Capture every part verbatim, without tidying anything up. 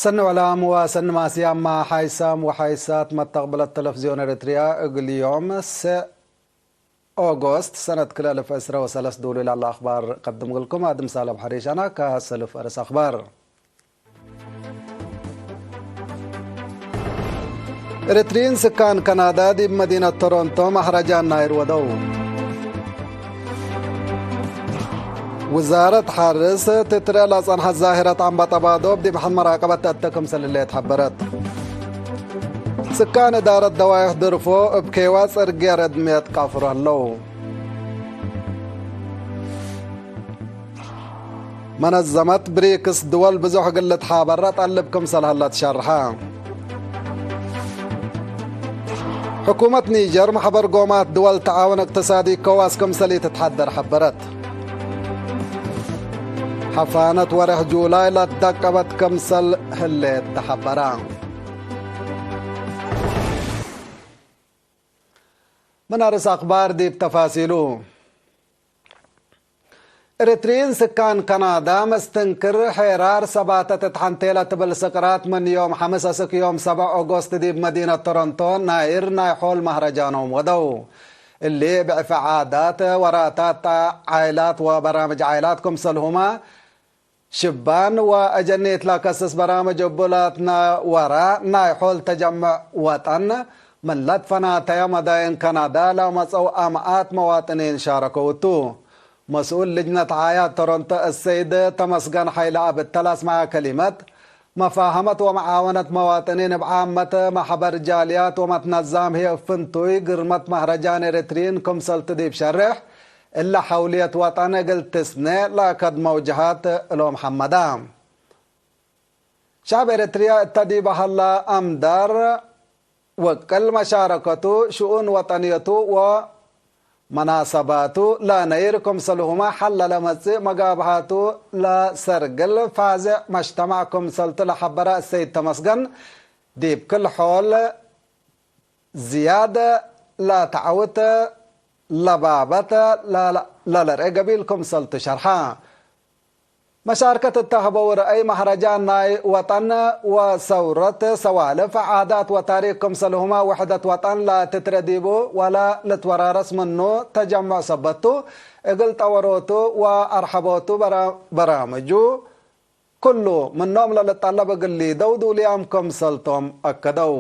ሰኒ ወዕላም ወሰኒ ማስያማ ሓይሳም ወሓይሳት መተቅብለት ተለፍዝዮን ኤረትርያ እግል ዮም ሰ ኦጎስት ሰነት ክልኤ አልፍ ዕስረ ወሰለስ ዱሉይ ላለ አኽባር ቀድም እግልኩም። አድም ሳልሕ ሐሪሽ አና ከሰልፍ አርስ አኽባር። ኤረትርዪን ስካን ከናዳ ዲብ መዲነት ቶሮንቶ መህረጃን ናይር ወደው። ውዛረት ሐርስ ትትርኤ ለጸንሐት ዛሂረት አንበጠባዶብ ዲብ ሐድ መራቀበት ተአተ ክምሰል ህሌት ሐበረት። ስካን እዳረት ደዋይሕ ድርፎ እብ ኬዋ ጽርግየ ረድምየት ቃፍሮ ህለው። መነዘመት ብሪክስ ድወል ብዙሕ እግል ልትሓበረ ጠልብ ክምሰል ሀለ ትሸርሐ። ሕኩመት ኒጀር፣ መሕበር ጎማት ድወል ተዓውን እቅትሳዲ ከዋስ ክምሰል ኢትትሐደር ሐበረት። ሐፋነት ወሬሕ ጁላይ ለትደቀበት ክምሰል ህሌት ተሐበረ። ምን አርስ አኽባር ዲብ ተፋሲሉ። ኤረትርዪን ስካን ከናዳ መስትንክር ሔራር ሰባተት እት ሐንቴ ለትብል ስቅራት ምን ዮም ሐምስ አስክ ዮም ሰብዕ ኦጎስት ዲብ መዲነት ቶሮንቶ ናይር ናይ ሖል መህረጃኖም ወደው። እሊ እብ ዕፌ ዓዳት፣ ወራታት ዓይላት ወበራምጅ ዓይላት ክምሰልሁመ ሽባን ወአጀኒት ለከስስ በራምጅ እቡ ለትነወረ ናይ ሖል ተጀምዕ ወጠን ምን ለትፈናተየ መዳይን ከናዳ ለመጽአው አምኣት መዋጥኒን ሻረከው እቱ። መስኡል ልጅነት ዓያት ቶሮንቶ አሰይድ ተመስገን ሐይለአብ እተ ለአስመዐ ከሊመት፣ መፋሀመት ወመዓወነት መዋጥኒን እብ ዓመት፣ መሕበር ጃልያት ወመትነዛም ህዬ እብ ፍንቱይ ግርመት መህረጃን ኤረትርዪን ክምሰልቱ ዲብ ሸሬሕ፣ እለ ሐውልየት ወጠን እግል ትስኔ ለአከድመው ጀሃት እሎም ሐመዳ። ሸዕብ ኤረትርያ እተ ዲበ ሀላ አምዳር ወቅል መሻረከቱ፣ ሽኡን ወጠንየቱ ወመናሰባቱ ለነይር ክምሰልሁመ ሐለ ለመጽእ መጋብሃቱ ለሰርግል ፋዜዕ መጅተማዕ ክምሰልቱ ለሐበረ እሰይድ ተመስገን፣ ዲብ ክል ሖል ዝያድ ለተዐውት ለባበት ለልርኤ ገቢል ክምሰልቱ ሸርሐ። መሻርከት እተ ሀበው ረአይ መህረጃን ናይ ወጠን ወሰውረት ሰዋልፍ ዓዳት ወታሪክ ክምሰልሁመ ውሕደት ወጠን ለትትረ ዲቡ ወለ ልትወራረስ ምኑ ተጀምዕ ሰበት ቱ፣ እግል ጠወሮቱ ወአርሐቦቱ በራ-፣ በራምጁ ኩሉ ምኖም ለልጠለብ እግል ሊደው ዱልያም ክምሰልቶም አከደው።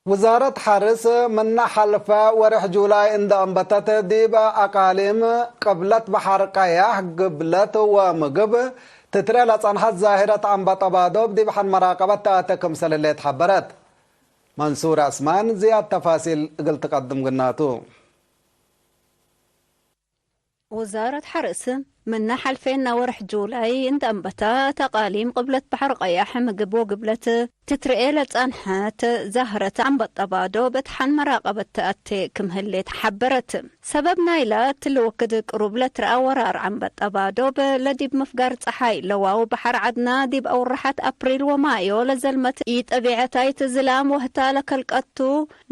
ውዛረት ሐርስ ምነ ሐልፈ ወርሕ ጁላይ እንደ አንበተት፣ ዲብ አቃሊም ቅብለት በሐር ቀያሕ፣ ግብለት ወምግብ ትትሬ ለጸንሐት ዛሂረት አንበጠባዶብ ዲብ ሐድ መራቀበት ተአተ ክምሰል ህሌት ሐበረት። መንሱር ዐስማን ዝያድ ተፋሲል እግል ትቀድም ግናቱ። ውዛረት ሐርስ፣ ምነ ሐልፌነ ወርሕ ጁላይ እንደ አንበታ፣ እት አቃሊም ቅብለት በሐር ቀያሕ ምግብ ወግብለት ትትርኤ ለጸንሐት ዛህረት አንበጠባዶብ እት ሐድ መራቀበት ተአቴ ክም ህሌት ሐበረት። ሰበብ ናይላ፣ እትሊ ወክድ ቅሩብ ለትረአ ወራር አንበጠባዶብ፣ ለዲብ ምፍጋር ጸሓይ ለዋው በሐር ዐድና፣ ዲብ አውርሐት አፕሪል ወማዮ ለዘልመት ኢጠቢዐታይት ዝላም ወህታ ለከልቀቱ፣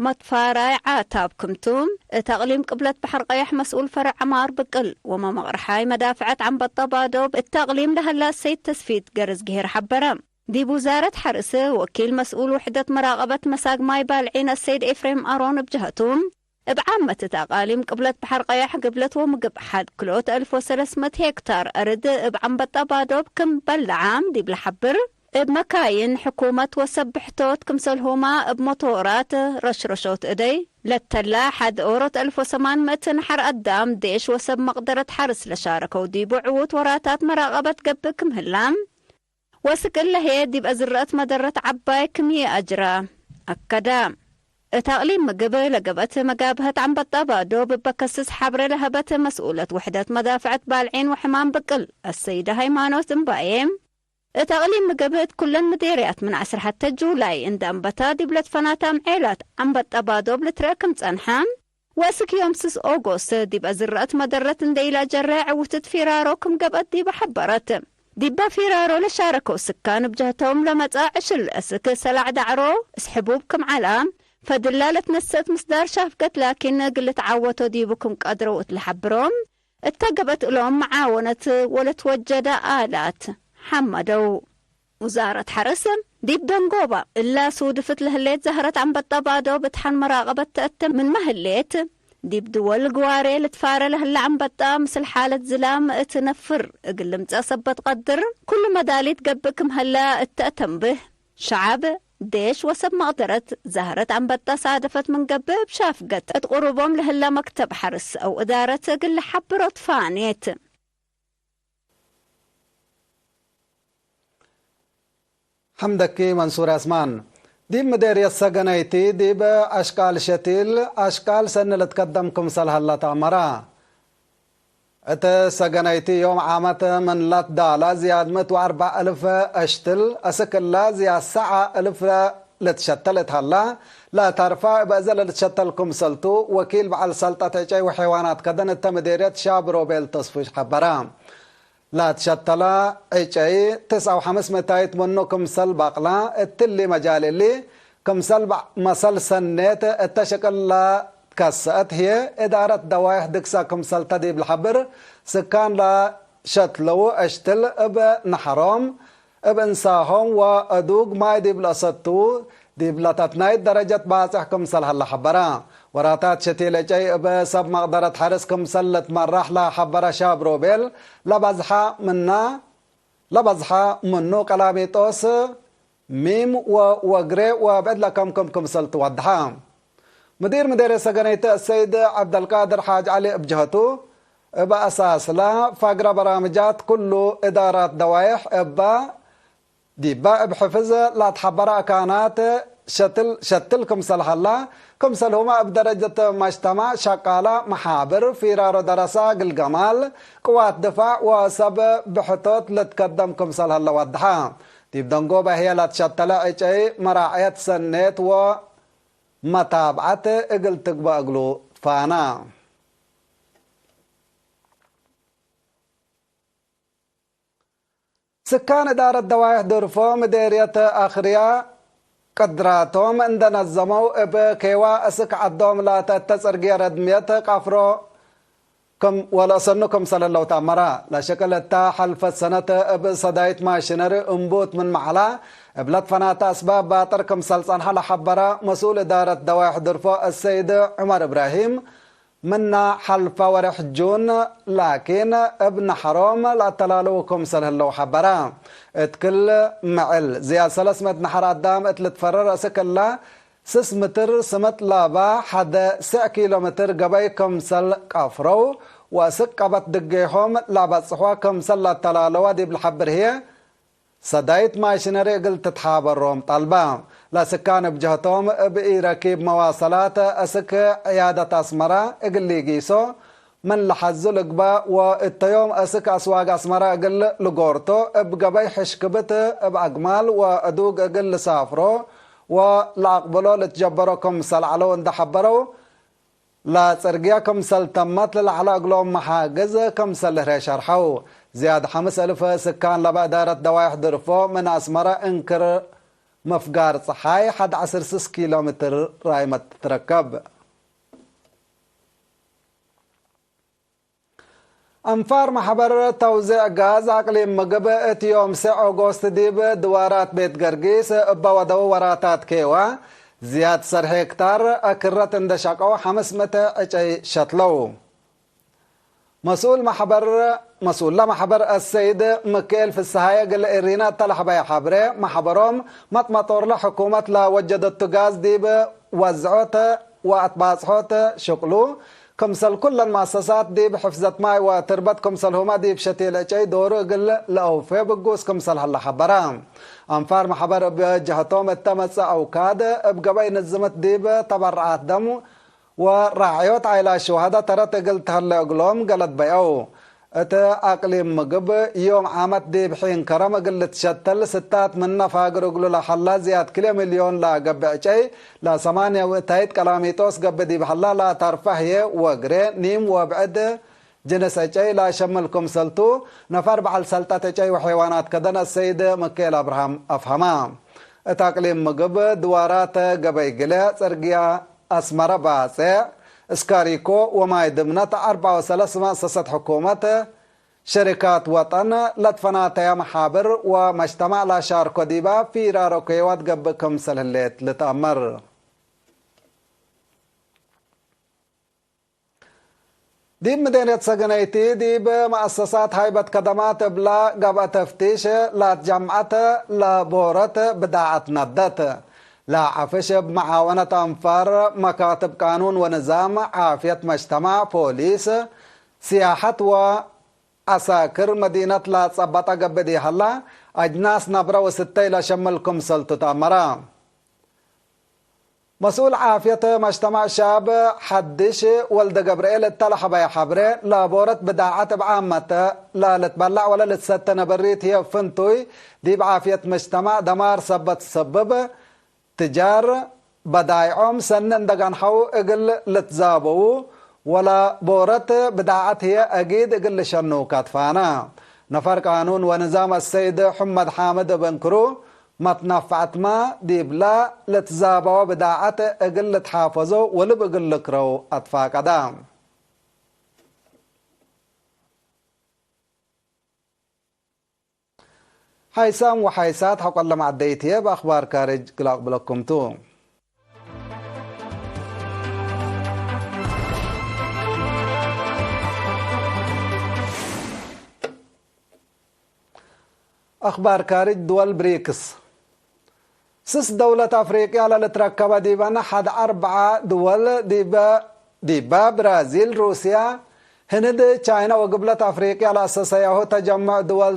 መትፋራይ ዓታብ ክምቱ፣ እት አቅሊም ቅብለት በሐር ቀያሕ መስኡል ፈርዕ ዐማር ብቅል ወመመቅርሓይ መዳፍዐት አንበጠባዶብ እት አቅሊም ለሀላ አሰይድ ተስፊት ገርዝግሄር ሐበረ። ዲብ ውዛረት ሐርስ ወኪል መስኡል ውሕደት መራቀበት መሳግ ማይ ባልዒን አሰይድ ኤፍሬም አሮን እብ ጀሀቱ፣ እብ ዓመት እት አቃሊም ቅብለት በሐር ቀያሕ ግብለት ወምግብ ሐድ ክልኦት አልፍ ወሰለስ ምእት ሄክታር አርድ እብ አንበጠባዶብ ክም በልዓም ዲብ ለሐብር፣ እብ መካይን ሕኩመት ወሰብ ብሕቶት ክምሰልሁመ እብ ሞቶራት ረሽረሾት እደይ ለተላ ሐድ ኦሮት አልፍ ወሰማን ምእት ነሐር አዳም ዴሽ ወሰብ መቅደረት ሐርስ ለሻረከው ዲቡ ዕዉት ወራታት መራቀበት ገብእ ክም ህላ፣ ወስክ እለ ህዬ ዲብ አዝረአት መደረት ዐባይ ክም ይአጅራ አከዳ። እት አቅሊም ምግብ ለገብአት መጋብሀት አንበጣ ባዶብ እበ ከስስ ሐብሬ ለሀበት መስኡለት ውሕደት መዳፍዐት ባልዒን ወሕማም ብቅል አሰይደ ሃይማኖት እምባዬ፣ እት አቅሊም ምግብ እት ኩለን ምዴርያት ምን ዐስር ሐቴ ጁላይ እንደ አንበታ ዲብ ለትፈናታም ዔላት አንበጣ ባዶብ ልትረአ ክም ጸንሐ፣ ወእስክ ዮም ስስ ኦጎስት ዲብ አዝረአት መደረት እንደ ኢላጀረ ዕውትት ፊራሮ ክም ገብአት ዲበ ሐበረት። ዲበ ፊራሮ ለሻረከው ስካን እብ ጀህቶም ለመጽአ ዕሽል እስክ ሰላዕ ዳዕሮ እስሕቡብ ክም ዐላ፣ ፈድላ ለትነሰእት ምስዳር ሻፍገት ላኪን እግል ልትዓወቶ ዲቡ ክም ቀድረው እት ለሐብሮም፣ እተ ገብአት እሎም መዓወነት ወለትወጀደ ኣላት ሐመደው። ውዛረት ሐርስ ዲብ ደንጎባ እላ ሱድፍት ለህሌት ዛህረት አንበጣ ባዶ ብትሓን መራቀበት ተአተ ምንመ ህሌት፣ ዲብ ድወል ግዋሬ ልትፋረ ለህለ አንበጣ ምስል ሓለት ዝላም እት ነፍር እግል ልምጸእ ሰበት ቀድር፣ ኩሉ መዳሊት ገብእ ክም ሀለ እተ ተንብህ። ሸዓብ፣ ዴሽ ወሰብ መቅደረት ዛህረት አንበጣ ሳደፈት ምን ገብእ፣ እብ ሻፍገት እት ቅሩቦም ለህለ መክተብ ሐርስ አው እዳረት እግል ለሐብሮ ትፋኔት። ሐምደኪ መንሱር ያስማን። ዲብ ምዴርየት ሰገነይቲ ዲብ አሽቃል ሸቲል፣ አሽቃል ሰኒ ልትከደም ክምሰል ሀለ ተአመረ። እት ሰገነይቲ ዮም ዓመት ምን ለትዳለ ዝያድ ምእት ወአርበዕ እልፍ አሽትል፣ አስክ እለ ዝያድ ሰዓ እልፍ ልትሸተል እት ሀለ፣ ለተርፈ እብ እዘ ለልትሸተል ክምሰልቱ፣ ወኪል በዐል ሰልጠት ዕጨይ ወሐይዋናት ከደን እተ ምዴርየት ሻብ ሮቤል ተስፉሽ ሐበረ። ለትሸተለ ዕጨይ ትስዐ ወሐምስ ምእታይት ምኑ ክምሰል በቅለ፣ እትሊ መጃል እሊ ክምሰል በ-፣ መሰል ሰኔት እተ ሽቅል ለትከሰአት ህዬ፣ እዳረት ደዋይሕ ድግሰ ክምሰልተ ዲብ ለሐብር፣ ስካን ለሸትለው አሽትል እብ ነሐሮም፣ እብ እንሳሆም ወአዱግ ማይ ዲብ ለአሰቱ፣ ዲብ ለተትናይት ደረጀት ባጽሕ ክምሰል ሀለ ሐበረ። ወራታት ሸቲል ዕጨይ እብ ሰብ መቅደረት ሐርስ ክምሰል ልትመራሕ ለሐበረ ሻብ ሮቤል፣ ለበዝሐ ምና፣ ለበዝሐ ምኑ ቀላሚጦስ፣ ሚም ወወግሬ ወብዕድ ለከምክም ክምሰል ትወድሐ። ምዲር ምዴርየት ሰገነይቲ አሰይድ ዐብደልቃድር ሓጅ ዐሊ እብ ጀሀቱ፣ እብ አሳስለ ፈግረ በራምጃት ኩሉ እዳራት ደዋይሕ እበ ዲበ እብ ሕፍዝ ለአትሐበረ አካናት ሸትል፣ ሸትል ክምሰል ሀለ፣ ክምሰልሁመ እብ ደረጀት መጅተማዕ፣ ሸቃለ፣ መሓብር፣ ፊራሮ ደረሰ፣ ግልገማል፣ ቅዋት ድፋዕ ወሰብ ብሕቶት ልትከደም ክምሰል ሀለ ወድሐ። ዲብ ደንጎበ ህዬ ለትሸተለ ዕጨይ መራዕየት ሰኔት ወ መታብዐት እግል ትግበእ እግሉ ትፋነ። ስካን እዳረት ደዋይሕ ድርፎ ምዴርየት አክርያ ቅድራቶም እንደ ነዘመው እብ ኬዋ እስክ ዐዶም ላተ እተ ጽርግየ ረድምየት ቀፍሮ ክም ወለአሰኑ ክምሰል ህለው ተአመረ። ለሽቅል እተ ሐልፈት ሰነት እብ ሰዳይት ማሽነሪ እምቡት ምን መዐላ እብ ለትፈናተ አስባብ ባጥር ክምሰል ጸንሐ ለሐበረ መስኡል እዳረት ደዋይሕ ድርፎ አሰይድ ዑመር እብራሂም፣ ምነ ሐልፈ ወሬሕ ጁን ላኪን እብ ነሐሮም ለአተላልዉ ክምሰል ህለው ሐበረ። እት ክል ምዕል ዝያድ ሰለስ ምእት ነሐር አዳም እት ልትፈረር እስክ እለ ስስ ምትር ስምጥ ላባ ሐደ ስዕ ኪሎ ምትር ገበይ ክምሰል ቀፍረው ወእስክ ቀበት ድጌሆም ለአበጽሖ ክምሰል ለአተላለወ ዲብ ለሐብር ህዬ፣ ሰዳይት ማሽነሪ እግል ትትሓበሮም ጠልበ። ለስካን እብ ጀህቶም እብ ኢረኪብ መዋሰላት እስክ ዕያደት አስመረ እግል ሊጊሶ ምን ለሐዙ ልግበእ ወእተዮም እስክ አስዋግ አስመረ እግል ልጎርቶ እብ ገበይ ሕሽክብት እብ አግማል ወእዱግ እግል ልሳፍሮ ወለአቅብሎ ልትጀበሮ ክምሰል ዐለው እንዴ ሐበረው፣ ለጽርግየ ክምሰል ተመት ለለዐለ እግሎም መሓግዝ ክምሰል ህሬ ሸርሐው። ዝያድ ሐምስ እልፍ ስካን ለበ እዳረት ደዋይሕ ድርፎ ምን አስመረ እንክር ምፍጋር ጸሓይ ሐድ ዐስር ስስ ኪሎ ሜትር ራይመት ትትረከብ። አንፋር መሕበር ተውዜዕ ጋዝ አቅሊም ምግብ እት ዮም ሴዕ ኦጎስት ዲብ ድዋራት ቤት ገርጊስ እበ ወደው ወራታት ኬዋ ዝያድ ሰር ሄክታር አክረት እንደ ሸቀው ሐምስ ምእተ ዕጨይ ሸትለው። መስኡል መሕበር፣ መስኡለ መሕበር አሰይድ ምክኤል ፍስሃየ እግል ኤሪና እተ ለሐበየ ሐብሬ፣ መሕበሮም መጥመጦርለ ሕኩመት ለወጀደቱ ጋዝ ዲብ ወዝዖት ወአትባጽሖት ሽቅሉ፣ ክምሰል ኩለን መአሰሳት ዲብ ሕፍዘት ማይ ወትርበት ክምሰልሁመ ዲብ ሸቲል ዕጨይ ዶሩ እግል ለአውፌ ብጉስ ክምሰል ሀለ ሐበረ። አንፋር መሕበር እብ ጀህቶም እተ መጽእ አውካድ እብ ገበይ ንዝምት ዲብ ተበረዓት ደም ወራዕዮት ዓይላት ሸዋህደ ተረት እግል ተህለ እግሎም ገለድ በይዐው። እት አቅሊም ምግብ ዮም ዓመት ዲብ ሒን ከረም እግል ልትሸተል ስታት ምነ ፋግር እግሉ ለሀላ ዝያድ ክልኤ ሚልዮን ለገብእ ዕጨይ ለሰማንያ ምእታይት ቀላሚጦስ ገብእ ዲብ ሀላ ለተርፈ ህዬ ወግሬ ኒም ወብዕድ ጅንስ ዕጨይ ለሸምል ክምሰልቱ ነፈር በዐል ሰልጠት ዕጨይ ወሐይዋናት ከደን አሰይድ ምክኤል አብርሃም አፍሀመ። እት አቅሊም ምግብ ድዋራት ገበይ ግለ፣ ጽርግያ አስመረ ባጼዕ፣ እስካሪኮ ወማይ ድምነት አርባ ወሰለስ መአሰሰት ሕኩመት፣ ሸሪካት ወጠን ለትፈናተያ መሓብር ወመጅተማዕ ለአሻርኮ ዲባ ፊራሮ ከይዋት ገብእ ክምሰል ህሌት ልትአመር። ዲብ መዲነት ሰገነይቲ ዲብ መአሰሳት ሃይበት ከደማት እብላ ገብአ ተፍቲሽ ለአትጀምዐት ለቦረት ብዳዐት ነደት። ለዐፍሽ እብ መዓወነት አንፋር መካትብ ቃኑን ወንዛም፣ ዓፍየት መጅተማዕ፣ ፖሊስ፣ ስያሐት ወ ዐሳክር መዲነት ለአጸበጠ ገብእ ዲሀላ፣ አጅናስ ነብረ ወስተይ ለሸምል ክምሰልቱ ተአመረ። መስኡል ዓፍየት መጅተማዕ ሻብ ሐድሽ ወልደ ገብርኤል እተ ለሐበየ ሐብሬ፣ ለቦረት ብዳዐት እብ ዓመት ለልትበላዕ ወለልትሰተ ነበሪት ህዬ ፍንቱይ ዲብ ዓፍየት መጅተማዕ ደማር ሰበት ሰብብ፣ ትጃር በዳይዖም ሰኒ እንደ ገንሐው እግል ልትዛበዉ፣ ወለቦረት ብዳዐት ህዬ አጊድ እግል ልሸኑ ከትፋነ። ነፈር ቃኑን ወንዛም አሰይድ ሑመድ ሓምድ እብ እንክሩ፣ መትነፈዐትመ ዲብለ ልትዛበወ ብዳዐት እግል ልትሓፈዞ ወልብ እግል ልክረው አትፋቀደ። ሓይሳም ወሓይሳት ሐቆለ መዐደይት ህዬ እብ አኽባር ካርጅ እግል አቅብለኩም ቱ። አኽባር ካርጅ። ድወል ብሪክስ። ስስ ደውለት አፍሪቅያ ለልትረከበ ዲበን ሐድ አርበዐ ድወል ዲበ፣ ዲበ ብራዚል፣ ሩስያ፣ ህንድ፣ ቻይና ወግብለት አፍሪቅያ ለአሰሰያሁ ተጀምዕ ድወል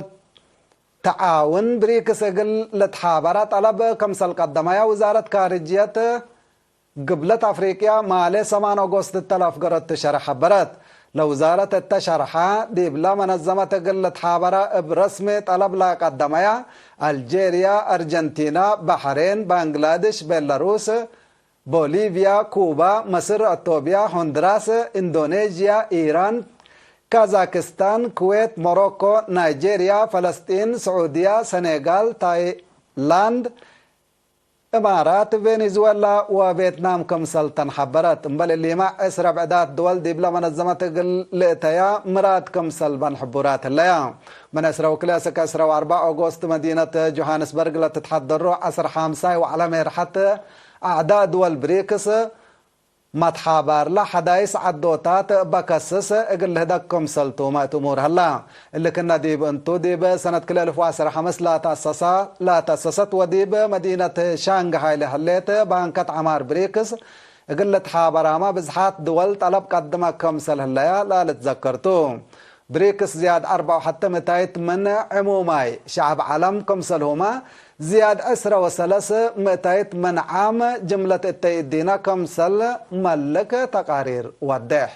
ተዓውን ብሪክስ እግል ልትሓበረ ጠለብ ክምሰል ቀደመያ ውዛረት ካርጅየት ግብለት አፍሪቅያ ማሌ ሰማን ኦጎስት እተ ለአፍገረቱ ሸርሕ ሐበረት። ለውዛረት እተ ሸርሐ፣ ዲብለ መነዘመት እግል ልትሓበረ እብ ረስሚ ጠለብ ለቀደመያ፣ አልጄርያ፣ አርጀንቲና፣ በሕሬን፣ ባንግላድሽ፣ ቤላሩስ፣ ቦሊቭያ፣ ኩባ፣ መስር፣ አቶብያ፣ ሆንድራስ፣ ኢንዶኔዥያ፣ ኢራን፣ ካዛክስታን፣ ኩዌት፣ ሞሮኮ፣ ናይጄርያ፣ ፈለስጢን፣ ስዑድያ፣ ሰኔጋል፣ ታይላንድ፣ እማራት፣ ቬኔዙዌላ ወቬትናም ክምሰል ተን ሐበረት። እምበል እሊመ፣ ዕስረ ብዕዳት ድወል ዲብለ መነዘመት እግል ልእተያ ምራድ ክምሰል በን ሕቡራት ህለያ። ምን ዕስረ ወክልኤ እስክ ዕስረ ወአርበዕ ኦጎስት መዲነት ጆሃንስበርግ ለትትሐደሮ ዐስር ሓምሳይ ወዐለ ሜርሐት አዕዳእ ድወል ብሪክስ፣ መትሓባርለ ሐዳይስ ዐዶታት በከስስ እግል ልህደግ ክምሰልቱ መእት እሙር ሀላ። እሊ ክነ ዲብ እንቱ፣ ዲብ ሰነት ክልኤ እልፍ ወዐስር ሐምስ ለተአሰሰ፣ ለተአሰሰት ወዲብ መዲነት ሻንግሃይ ለህሌት ባንከት ዐማር ብሪክስ እግል ልትሓበራመ ብዝሓት ድወል ጠለብ ቀድመ ክምሰል ህለያ ለልትዘከር ቱ። ብሪክስ ዝያድ አርበዕ ወሐተ ምእታይት ምን ዕሙማይ ሸዐብ ዐለም ክምሰልሁመ፣ ዝያድ ዕስረ ወሰለስ ምእታይት ምን ዓም ጅምለት እተይ እዲነ ክምሰል መልክ ተቃሪር ወዴሕ።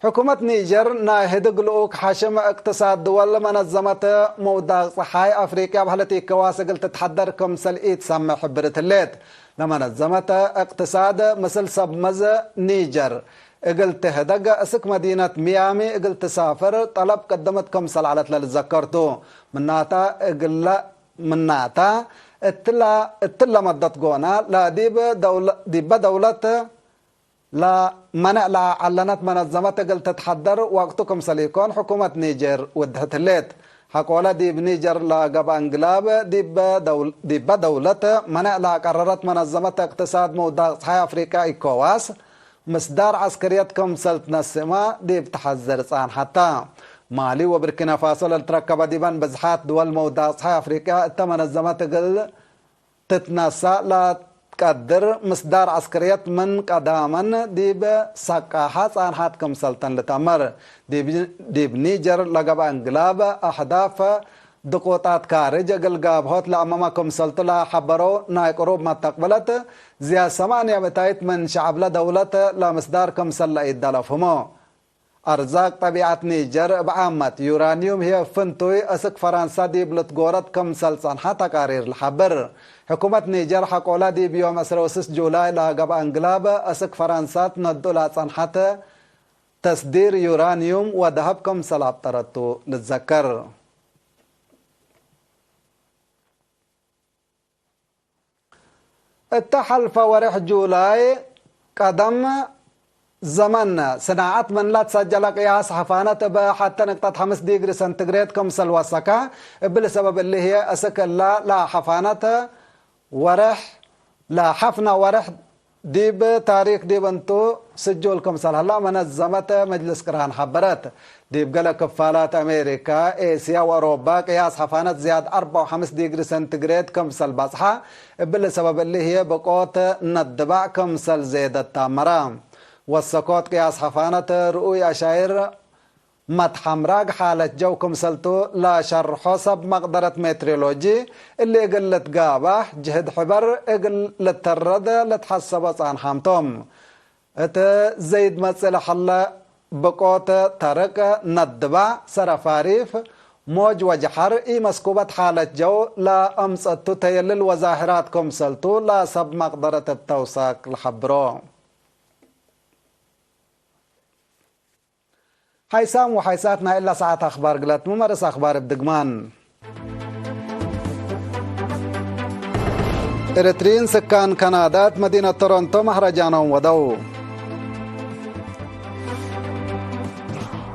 ሕኩመት ኒጀር ናይ ህድግ ልኡክ ሐሽም እቅትሳድ ድወል መነዘመት መውዳቅ ጸሓይ አፍሪቅያ በህለት ኢከዋስ እግል ትትሐደር ክምሰል ኢትሰምዕ ሕብርት ህሌት። ለመነዘመት እቅትሳድ ምስል ሰብ መዝ ኒጀር እግል ትህደግ፣ እስክ መዲነት ሚያሚ እግል ትሳፍር ጠለብ ቀደመት ክምሰል ዐለት ለልዘከር ቱ። ምናተ እግለ፣ ምናተ እትለ፣ እትለ መደት ጎነ ለዲብ ደውለ፣ ዲበ ደውለት ለመንዕ ለዐለነት መነዘመት እግል ትትሐደር ወቅቱ ክምሰል ኢኮን ሕኩመት ኒጀር ውድሕት ህሌት። ሐቆለ ዲብ ኒጀር ለገብአ እንግላብ፣ ዲበ ደውል-፣ ዲበ ደውለት መነዕ ለአቀረረት መነዘመት እቅትሳድ መውዳቅ ጸሓይ አፍሪቅያ ኢኮዋስ፣ ምስዳር ዐስከርየት ክምሰል ትነስእመ ዲብ ተሐዘር ጻንሐት ተ። ማሊ ወብርኪናፋሶ ለልትረከበ ዲበን ብዝሓት ድወል መውዳቅ ጸሓይ አፍሪቅያ እተ መነዘመት እግል ትትነሰእ ለትቀድር ምስዳር ዐስከርየት ምን ቀዳመን ዲብ ሰቃሐ ጻንሐት ክምሰል ተን ልትአመር። ዲብ፣ ዲብ ኒጀር ለገብአ እንግላብ አህዳፍ ድቁጣት ካርጅ እግል ጋብሆት ለአመመ ክምሰልቱ ለሐበረው ናይ ቅሩብ መተቅብለት፣ ዝያድ ሰማንያ ምእታይት ምን ሸዐብለ ደውለት ለምስዳር ክምሰል ለኢደል አፍህሞ። አርዛቅ ጠቢዐት ኒጀር እብ ዓመት ዩራንዩም ህዬ ፍንቱይ እስክ ፈረንሳ ዲብ ልትጎረት ክምሰል ጸንሐ ተቃሪር ለሐብር። ሕኩመት ኒጀር ሐቆለ ዲብ ዮም ዕስራ ወስስ ጁላይ ለገብአ እንግላብ እስክ ፈረንሳ ትነዱ ለጸንሐት ተስዲር ዩራንዩም ወደሀብ ክምሰል አብጠረቱ ልትዘከር። እተ ሐልፈ ወሬሕ ጁላይ ቀደም ዘመን፣ ስናዐት ምን ለትሰጀለ ቅያስ ሐፋነት እብ ሐቴ ንቅጠት ሐምስ ዲግሪ ሰንቲግሬድ ክምሰል ወሰከ፣ እብሊ ሰበብ እሊ ህዬ፣ እስክ እለ ለሐፋነት ወሬሕ፣ ለሐፍነ ወሬሕ ዲብ ታሪክ ዲብ እንቱ ስጁል ክምሰል ሀላ፣ መነዘመት መጅልስ ቅራን ሐበረት። ዲብ ገሌ ክፋላት አሜሪካ፣ ኤስያ ወአውሮባ ቅያስ ሐፋነት ዝያድ አርበዕ ወሐምስ ዲግሪ ሰንቲግሬድ ክምሰል በጽሐ፣ እብሊ ሰበብ እሊ ህዬ ብቆት ነድባዕ ክምሰል ዜደት ተአመረ። ወሰኮት ቅያስ ሐፋነት ርኡይ አሻይር መትሐምራግ ሓለት ጀው ክምሰልቱ ለሸርሖ ሰብ መቅደረት ሜትሮሎጂ፣ እሊ እግል ልትጋባህ ጅህድ ሕበር እግል ልተረድ ልትሐሰቦ ጻንሓም ቶም። እት ዘይድ መጽእ ለሀለ ብቆት ተርቅ ነድባዕ፣ ሰረፋሪፍ፣ ሞጅ ወጀሐር ኢመስኩበት ሓለት ጀው ለአምጸቱ ተየልል ወዛህራት ክምሰልቱ ለሰብ መቅደረት እብ ተውሳክ ለሐብሮ። ሓይሳም ወሓይሳት ናይ እለ ሰዓት አኽባር ግለትሙ። መርስ አኽባር እብ ድግማን። ኤረትርዪን ስካን ካናዳት መዲነት ቶሮንቶ መህረጃኖም ወደው።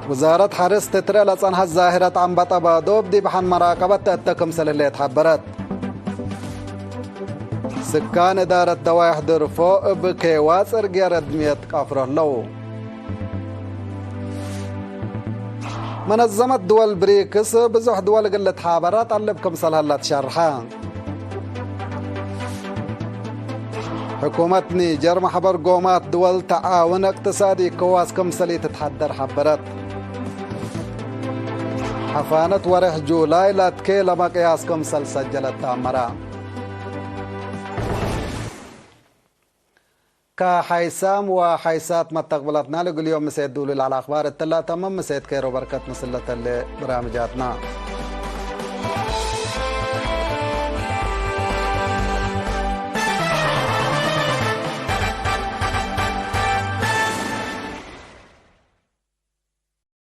ውዛረት ሐርስ ትትረ ለጸንሐት ዛህረት አንበጠ ባዶብ ዲብ ሐን መራቀበት ተአተ ክምሰል ህሌት ሐበረት። ስካን እዳረት ደዋይሕ ድርፎ እብ ኬዋ ጽርግየ ረድምየት ቀፍሮ ህለው። መነዘመት ድወል ብሪክስ ብዙሕ ድወል እግል ልትሓበራ ጠልብ ክምሰል ሀላ ትሸርሐ። ሕኩመት ኒጀር መሕበር ጎማት ድወል ተዓውን እቅትሳዲ ኢኮዋስ ክምሰል ኢትትሐደር ሐበረት። ሐፋነት ወሬሕ ጁላይ ላትኬ ለመቅያስ ክምሰል ሰጀለት ተአመረ። ከሐይሳም ወሐይሳት መተቅብለትና ለእግል ዮም ምሴት ዱሉል ዐለ አኽባር እትላ ተምም። ምሴት ኬሮ በርከት ምስል ለተሌ በራምጃትና።